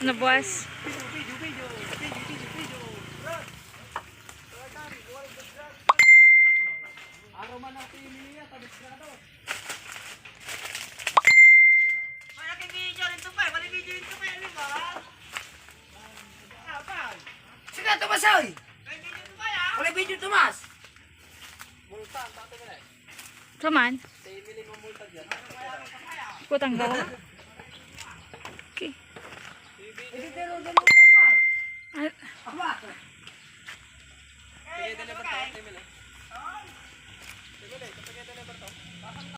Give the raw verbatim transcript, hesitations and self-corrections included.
Ano, boss? Sige, Tomas, oy! Walay video, Tomas! Saman? Kutang ka? Okay. Edi, pero, pero, pa. Ah. Aba.